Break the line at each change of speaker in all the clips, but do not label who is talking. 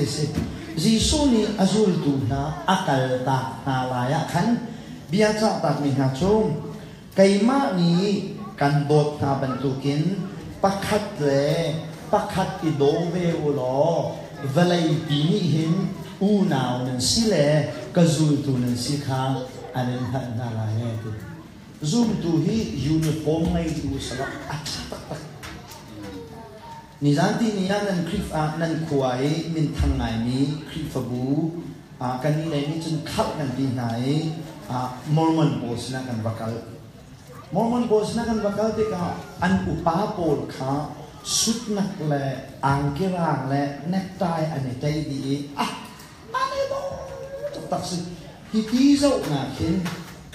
Si. Jesuh nih a zultu hna a kaltak hna lai ah khan bia cahtakmi hna cu keimah nih kan dawt hna bantukin pakhat le pakhat i daw ve u law vawleipi nih hin unau nan si le ka zultu nan si kha an in hngalh hna lai a ti. Zumtu hi uniform ngeitu salak a ṭha taktak. Nizan tihni ah nan Khrihfa nan khua i minthang ngaimi Khrihfabu kan nih lei nih cun khalh kan ti hna i Mormon pawl sinah kan va kal. Mormon pawl sinah kan va kal tikah an upa pawl kha sutnak le angkirang le necktie an i tlaih dih i ah an i dawh taktak si. Hi ti zohnak hin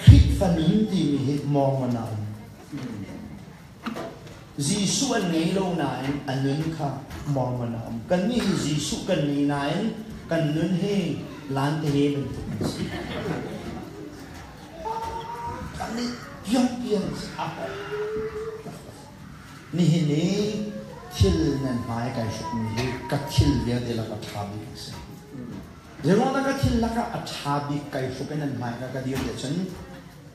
Khrihfa nun timi hi Mormon ah a um. Jesuh an ngei lo nain a nun kha Mormon a um. Kannih hi Jesuh kan ngei nain kan nun hi lante bantuk an si. Kannih piangpiang a Nihin i thil nan hmai kai hrukmi hi ka thil vialte lak a ṭha bik a si. Zeiruangdah ka thil lakah a ṭha bik kai hruk i nan hmai ka ka dir cun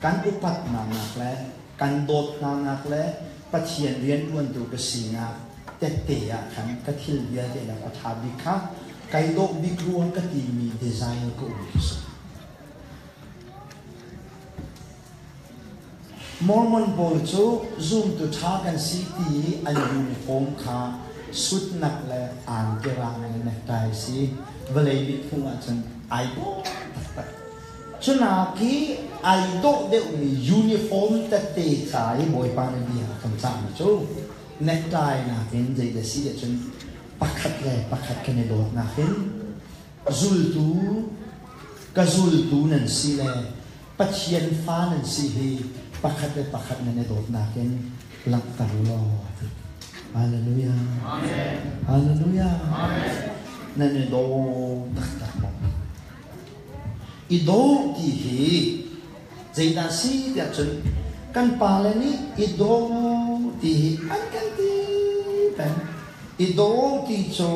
kan upat hnanak le kan dawt hnanak le Pathian rianṭuantu ka sinak tette ah khan ka thil vialte lak a ṭha bik kha kai dawh bik rua ka timi design ka um khi si. Mormon pawl cu zumtu ṭha kan si ti i an uniform kha sutnak le angkirang le necktie si vawlei mithmuh ahcun ai dawh taktak. Cunak i ai dawh deuhmi uniform tette ca i Bawipa nih bia a kan cahmi cu necktie nakin zeidah si ahcun pakhat le pakhat kan i dawtnak in zultu ka zultu nan si le Pathian fa nan si hi pakhat le pakhat nan i dawtnak in langhter u law a ti. Hallelujah. Amen. Hallelujah. Amen. Nan i daw taktak maw? I daw ti hi zeidah si tiah cun kan pale nih i daw ti hi an kan ti peng. I daw ti cu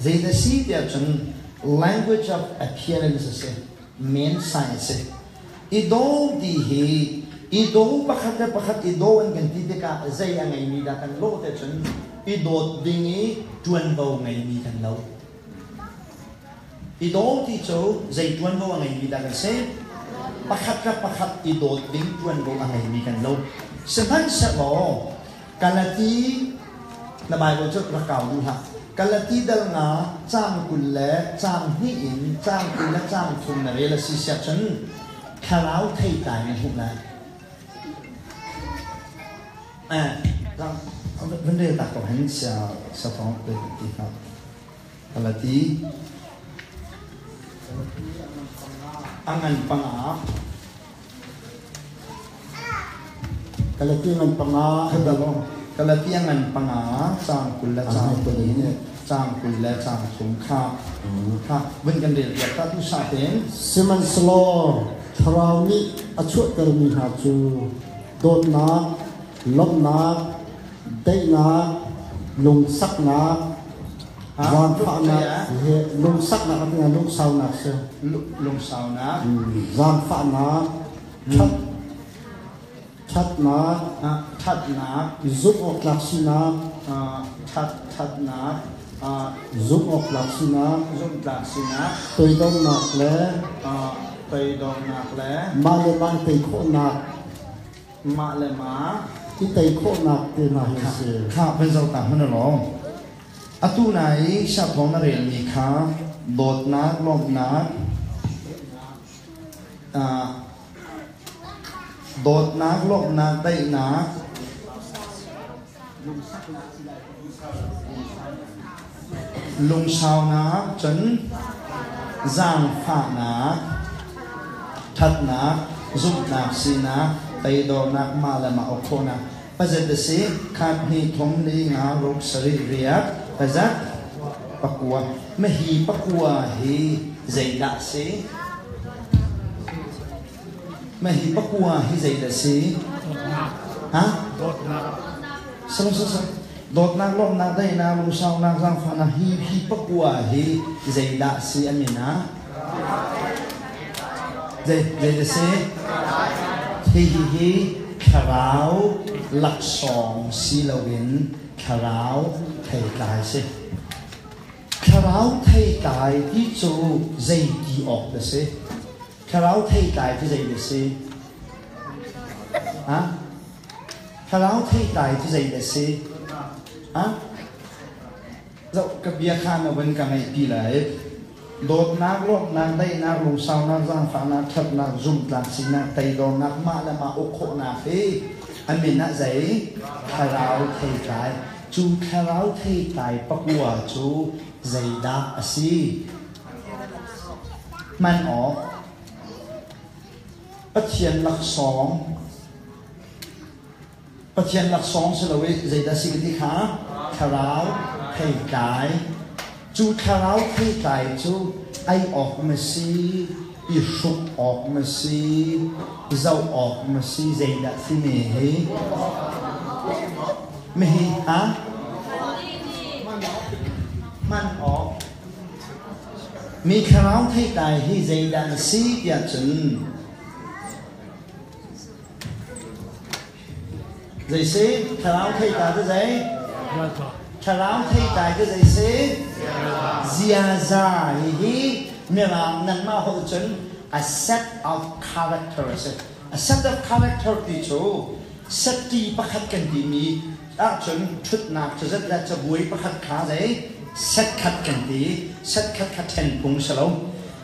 zeidah si tiah cun language of appearance a si, men sign a si. I daw ti hi i daw pakhat le pakhat i daw an kan ti tikah zei a ngeimi dah kan lawh te cun i dawt ding i ṭuanvo ngeimi kan lo. I daw ti cu zei ṭuanvo a ngeimi dah kan si? Pakhat le pakhat i dawt ding ṭuanvo a ngeimi kan lo. Sihmanhsehlaw Galati na Bible cu rak kau duh hlah. Galati dal nga caang 20 le caang hnih in caang 20 le caang thum na rel a si siah cun thlarau theitlai na hmuh lai. Eh, van rel tak ko hen sia sia thong te ti hna. Galati a ngan panga.
Galati ngan panga.
Galati a ngan panga caang 20 le caang 20 caang 20 le caang thum kha kha vun kan rel piak ta tu sa tein.
Sihmanhsehlaw Thlarau nih a chuahtermi hna cu dawtnak, lawmhnak, daihnak, lungsaknak, zaangfahnak he lungsaknak a ti lungsaunak si.
Lungsaunak.
Zaangfahnak, ṭhat, ṭhatnak,
ṭhatnak,
zumh awk tlak sinak,
ṭhat, ṭhatnak,
zumh awk tlak sinak,
zumh tlak sinak,
toidornak le,
toidornak le,
mah le mah tei khawhnak,
mah le mah
i tei khawhnak te hna hi a si.
Kha van zoh ta hmanh law atu na i sathawng na relmi kha dawtnak lawmhnak dawtnak lawmhnak daihnak lungsaunak cun zaangfahnak ṭhatnak zumhnak sinak teidornak mah le mah uk khawhnak pazat a si khat hnih thum li nga ruk sarih riat pazat pakua mahi pakua hi zeidah si Mah hi pakua hi zeidah si? Ha?
Dawtnak.
Sal sal sal. Dawtnak, lawmhnak, daihnak, lungsaunak, zaangfahnak hi hi pakua hi zeidah si a min ah? Zei zei si? Hi hi hi thlarau laksawng si loin thlarau theitlai si. Thlarau theitlai ti cu zei ti awk dah si? Thlarau theitlai cu zei dah si? Ha? Thlarau theitlai cu zei dah si? Ha? Zoh, ka bia kha na van ka ngaihpi lai. Dawtnak, lawmhnak, daihnak, lungsaunak, zaangfahnak, ṭhatnak, zumhtlak sinak, teidornak, mah le mah uk khawhnak hi a min ah zei? Thlarau theitlai. Cu thlarau theitlai pakua cu zeidah a si? Hman awk. Pathian laksawng Pathian laksawng si lo i zeidah si ti kha thlarau theitlai. Cu thlarau theitlai cu ei awk ma si, i hruk awk ma si, zoh awk ma si, zeidah si me hi? Mihi ha? Hman awk. Mi thlarau theitlai hi zeidah na si tiah cun Zei si? Thlarau theitlai cu zei? Thlarau theitlai cu zei si? Ziaza. Hihi Mirang nanmah holh cun a set of character a si. A set of character ti cu setti pakhat kan timi ahcun ṭhutnak cu zat le cabuai pakhat kha zei set khat kan ti. Set khat kha ṭhen phung si lo.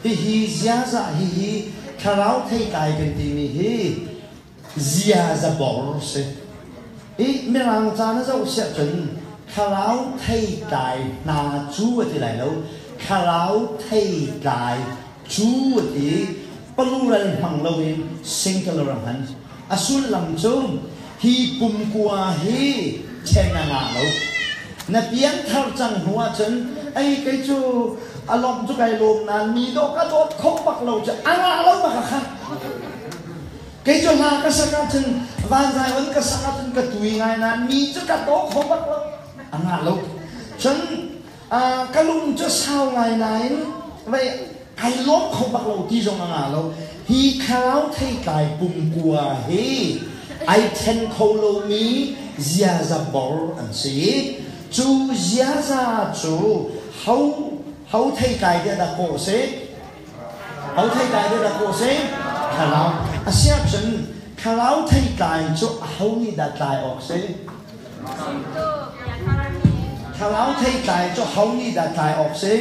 Hihi ziaza hihi thlarau theitlai kan timi hi ziaza bor si. I Mirang ca na zoh siah cun thlarau theitlai hna cu a ti lai lo. Thlarau theitlai cu a ti. Plural hmang loin singular a hman. A sullam cu hi pumkua hi ṭhen a ngah lo. Na piangthar cang hnu ahcun ei kei cu a lawmh cu kai lawm nain mi dawh ka dawt kho bak lo cu a ngah lo bak a kha. Kei cu hla ka sak ahcun vanzai on ka sak ahcun ka tui ngai nain mi cu ka daw kho bak lo. A ngah lo. Cun ka lung cu sau ngai nain vei ai lawm kho bak lo ti zong a ngah lo. Hi thlarau theitlai pumkua hi ai then kho lomi ziaza bor an si. Cu ziaza cu ho ho theitlai tiah dah kawh si? Ho theitlai tiah dah kawh si? Thlarau. A si ahcun thlarau theitlai cu aho nih dah tlai awk si? Thlarau theitlai cu ho nih dah tlai awk si?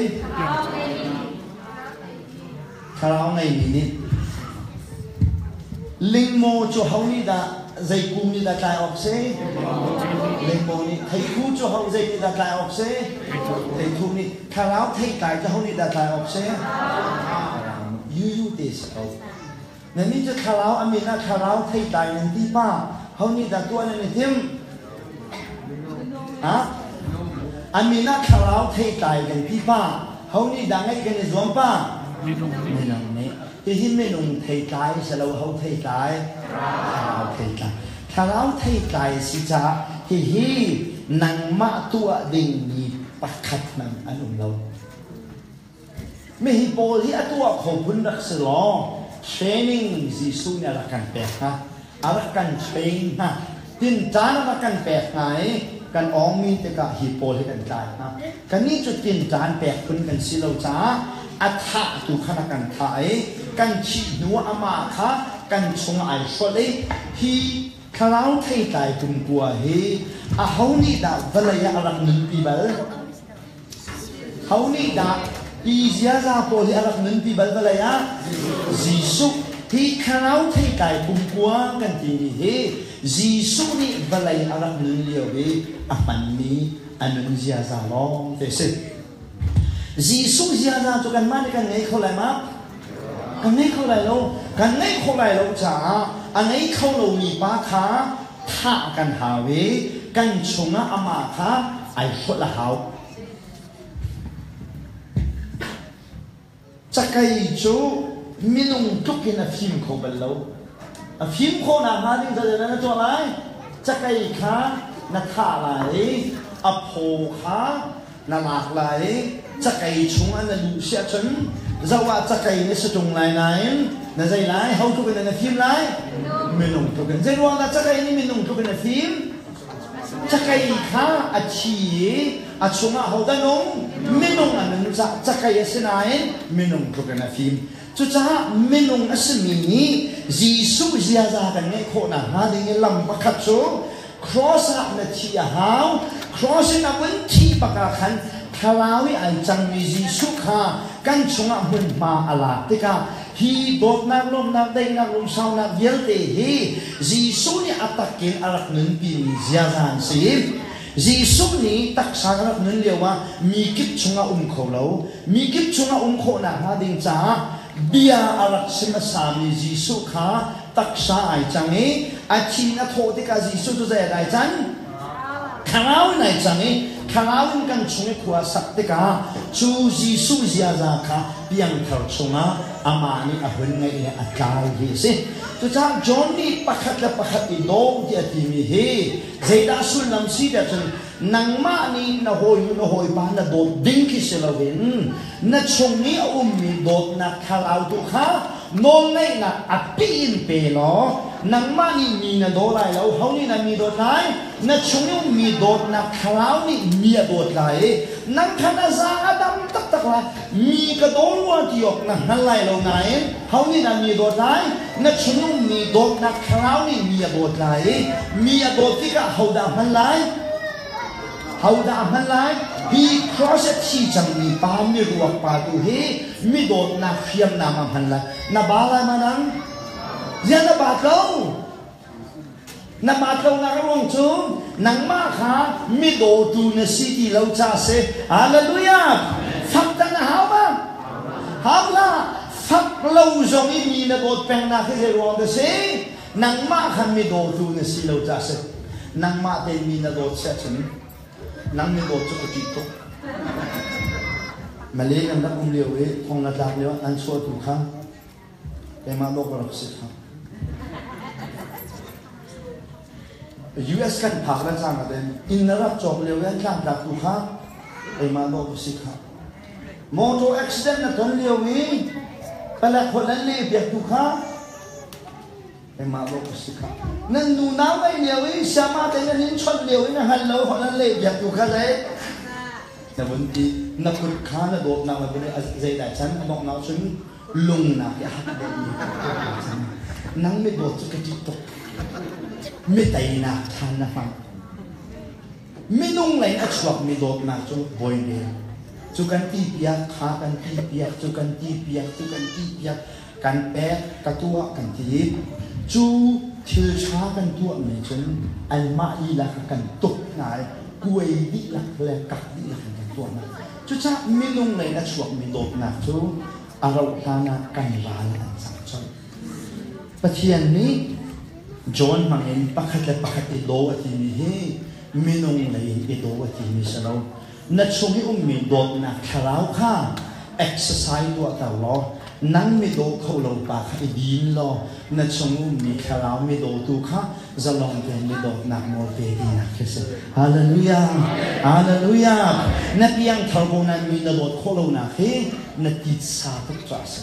Thlarau ngeimi nih. Lingmaw cu ho nih dah zei kum nih dah tlai awk si? Lingmaw nih. Theithu cu ho zei nih dah tlai awk si? Theithu nih. Thlarau theitlai cu ho nih dah tlai awk si? Yuyu te si ko. Nannih cu thlarau a min ah thlarau theitlai nan ti pa. Ho nih dah tuah nan i timh? Ha? A min ah thlarau theitlai kan ti pa. Ho nih dah ngeih kan i zuam pa? Minung nih. Hihi minung theitlai si lo ho theitlai? Thlarau theitlai. Thlarau theitlai si caah hihi nangmah tuah dingmi pakhat hmanh an um lo. Mihi pawl hi a tuah kho phun rak si law training Jesuh nih a rak kan pek hnga. A rak kan train hnga. Tinṭan a rak kan pek hnga i kan awngmi tikah hi pawl hi kan tlai hnga. Kannih cu tinṭan pek phun kan si lo caah a thah tu kha rak kan thah i kan thih hnu ah amah kha kan chung ai hrolh i hi thlarau theitlai pumkua hi aho nih dah vawlei ah a rak nunpi bal? Ho nih dah hi ziaza pawl hi a rak nunpi bal vawlei ah? Jesuh. Hi thlarau theitlai pumkua kan timi hi Jesuh nih vawlei a rak nun lio i a hmanmi a nun ziaza lawng te si. Jesuh ziaza cu kanmah nih kan ngei kho lai ma? Kan ngei kho lai lo. Kan ngeih khawh lai lo caah a ngei kho lomi pa kha thah kan hau i kan chungah amah kha ai hrolh a hau. Cakei cu minung tluk in a fim kho bal lo. A fim khawhnak hnga ding zeidah na tuah lai? Cakei kha na thah lai i A phaw kha na lak lai i cakei chungah na luh si ahcun zoh ah cakei na si ṭung lai nain na zei lai? Ho tluk in na fim lai? Minung tluk in. Zei ruang dah cakei nih minung tluk in a fim? Cakei kha a thi i a chungah hodah nung? Minung a nun caah cakei a si nain minung tluk in a fim. Cucaah minung a simi nih Jesuh ziaza kan ngeih khawh nakhnga ding i lam pakhat cu cross ah na thih a hau. Cross in a vun thih bak ah khan thlarau i ai cangmi Jesuh kha kan chungah hmunhma a lak tikah hi dawtnak, lawmhnak, daihnak, lungsaunak vialte hi Jesuh nih a tak in a rak nunpimi ziaza an si. Jesuh nih taksa ka rak nun lio ah mi kip chungah um kho lo, mi kip chungah um khawh nakhnga ding caah bia a rak si hmasami Jesuh kha taksa ai cang i a thi in a thawh tikah Jesuh cu zei ah ai can? Thlarau in ai cang i thlarau in kan chung i khua a sak tikah cu Jesuh ziaza kha piangthar chungah amah nih a hun ngeih le a tlai hi a si. Cucaah John nih pakhat le pakhat i daw tiah a timi hi zeidah sullam si tiah cun nangmah nih na hawinu na hawipa na dawt ding khi si loin na chung i a ummi dawtnak thlarau tu kha nawlngeihnak a pi in pe law nangmah nih mi na daw lai lo, ho nih na mi dawt lai? Na chung i ummi dawtnak thlarau nih mi a dawt lai i nang kha na zaang a dam taktak lai. Mi ka daw rua ti awk na hngal lai lo nain ho nih dah mi dawt lai? Na chung ummi dawtnak thlarau nih mi a dawt lai i mi a dawt tikah hodah hman lai? Hodah hman lai? Hi cross a thi cangmi pa miruak pa tu hi mi dawtnak hriamnam a hman lai. Na ba lai ma nang? Ziah na bat lo? Na bat lonak a ruang cu nangmah kha mi dawtu na si ti lo ca si. Hallelujah! Fak na hau ma? Hau hlah! Fak lo zong i mi na dawt pengnak hi zei ruang dah si? Nangmah khan mi dawtu na si lo ca si. Nangmah tein mi na dawt si ahcun nang mi dawt cu ka ṭih tuk. Malay kan rak um lio i thong na tlak lio an chuahtu kha Keimah dawh ka rak si kha. US kan phak le cang ah inn na rak cawk lio i an tlangtlak tu kha keimah dawh ka si kha. Motor accident na ton lio i palek holh an leh piak tu kha keimah dawh ka si kha. Nan nu nau ngei lio i siama te nan in chawnh lio i na hngal lo holh an leh piak tu kha zei na vun ti na kut kha na dawtnak na vun i zeidah can a donghnak cun lungnak i a hak deuhmi nang mi dawt cu ka ṭih tuk. Mi teinak ṭhan na hmang. Minung lei a chuakmi dawtnak cu bawi vel cu kan ti piak, kha kan ti piak, cu kan ti piak, cu kan ti piak, kan pek, ka tuah kan ti. Cu thil ṭha kan tuahmi cun anmah lila kha kan tuk hna i kuai dihlak le kak dihlak in kan tuah hna. Cucaah minung lei a chuakmi dawtnak cu a rauh hlan ah kan ral an cang colh. Pathian nih John hmangin pakhat le pakhat i daw a timi hi minung lei in i daw a timi si lo. Na chung i ummi dawtnak thlarau kha exercise tuahter law nang mi daw kho lo pa kha i din law na chung ummi thlarau mi dawtu kha zalong tein mi dawtnak nawl pe tinak khi si. Hallelujah! Hallelujah! Na piangthar ko nain mi na dawt khawh lonak hi na titsa tuk caah a si.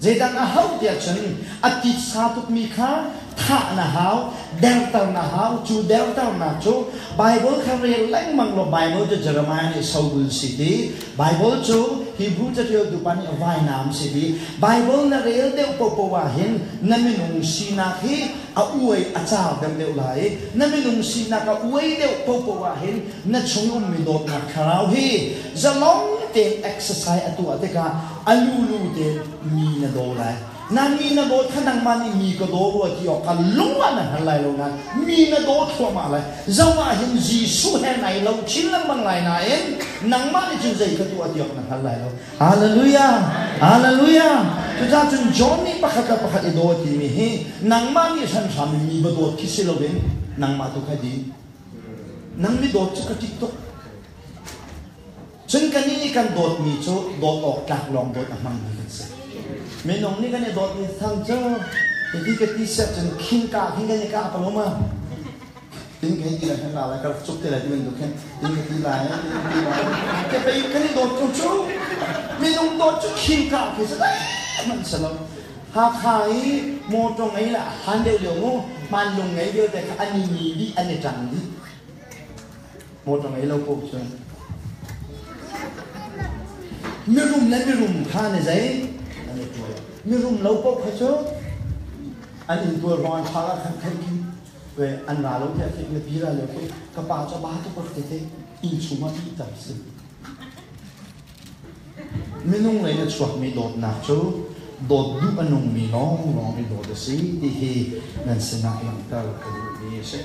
Zeidang a hauh tiah cun a titsa tukmi kha thah na hau, derter na hau. Cu derternak cu Bible kha rel lengmang law Bible cu Jeremiah nih sobul si ti, Bible cu Hebrew catialtu pa nih vainam si ti, Bible na rel deuh paohpaoh ah hin na minung sinak hi a uai a car deuhdeuh lai i na minung sinak a uai deuh paohpaoh ah hin na chung ummi dawtnak thlarau hi zalong tein exercise a tuah tikah a lulu tein mi na daw lai. Na mi na dawt kha nangmah nih mi ka daw rua ti awk kha lung ah na hngal lai lo nain mi na daw thluahmah lai. Zoh ah hin Jesuh he nai lo chin lengmang lai nain nangmah nih cun zei ka tuah ti awk na hngal lai lo. Hallelujah! Hallelujah! Cucaah cun John nih pakhat le pakhat i daw timi hi nangmah nih hranhram in mi va dawt khi si loin nangmah tu kha di. Nang mi dawt cu ka ṭih tuk. Cun kannih nih kan dawtmi cu dawt awk tlak lawng dawt a hmangmi kan si. Minung nih kan i dawtmi thang cu hiti ka ti siah cun khingka khin kan i kah ko lo ma? Tin ka hei ti lai khan ra lai ka rak cuk te lai ti bantuk khin tin ka ti lai tin ka ti lai. Ke pei kan i dawt ko cu. Minung dawt cu khing ka khi si hmanh si lo. Hakha i motor ngei le hlan deuh lio mu hmanlung ngei vialte kha an i ni dih an i ṭang dih. Motor ngei lo paoh cu. Mirum le mirum kha ni zei an i tuai. Mirum lo paoh kha cu an intual ruang an ṭha ah khan khan khi ve an ra lo tiah khi mipi ra lio khi ka pa cu ba tuk rak tete inn chung ah ih ter si. Minung lei a chuakmi dawtnak cu dawt duh a nungmi lawnglawng i dawt a si ti hi nan sinah langhter ka duhmi a si.